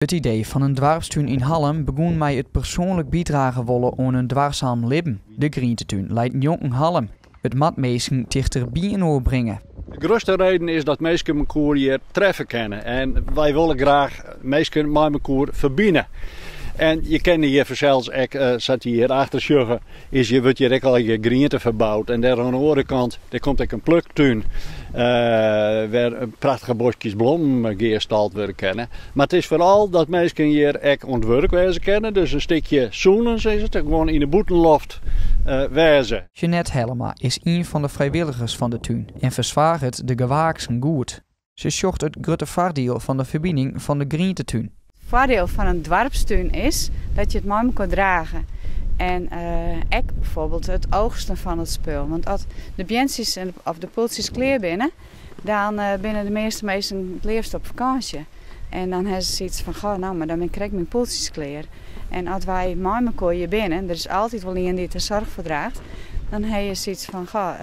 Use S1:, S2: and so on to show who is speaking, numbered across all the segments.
S1: It idee fan in doarpstún yn Hallum begûn mei it persoanlik bydrage wolle oan in duorsum libben. De grientetún leit njonken Hallum. It moat minsken tichter byinoar bringe.
S2: De grutste reden is dat minsken mekoar hjir treffe kinne. En wy wolle graach minsken mei mekoar ferbine. En je kinne hjir fansels ek, sa't je hjir achter sjogge, is hjir wurdt hjir ek allegear griente ferboud. En dêr oan de oare kant, dêr komt ek in pluktún, wêr prachtige boskjes blommen gearstald wurde kinne. Mar it is foaral dat minsken hjir ek oan it wurk wêze kinne. Dus in stikje sûnens is it, gewoan yn de bûtenloft wêze.
S1: Jeanette Hellema is ien fan de frijwilligers fan de tún en fersoarget de gewaaksen goed. Se sjocht it grutte foardiel fan de ferbining fan de grientetún.
S3: It foardiel fan in doarpstún is dat je it mei mekoar drage. En ek bijvoorbeeld it oogsten fan it spul. Want as de beantsjes of de pûltsjes klear binne, dan binne de measte minsken it leafst op fakânsje. En dan hawwe se sayts fan, goh, no, mar dan binne krekt myn pûltsjes klear. En as wy mei mekoar hjir binne, der is altyd wol ien dy't der soarch foar draacht, dan ha je sayts fan, goh,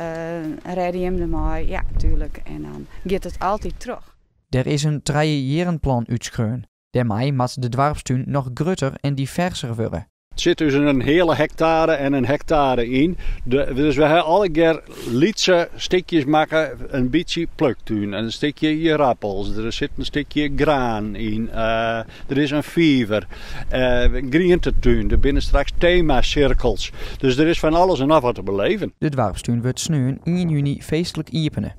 S3: rêde jim dermei? Ja, tuerlik. En dan giet it altyd troch.
S1: Der is in trijejierrenplan útskreaun. Dêrmei moat de doarpstún noch grutter en diverser wurde.
S2: It sit dus in heale hektare en in hektare yn. Dus we ha allegear lytse stikjes makke. In bytsje pluktún, in stikje ierappels, der sit in stikje graan yn, der is in fiver, grientetún, der binne straks temasirkels. Dus der is fan alles en noch wat te beleven.
S1: De doarpstún wurdt sneon ien juny feestlik iepene.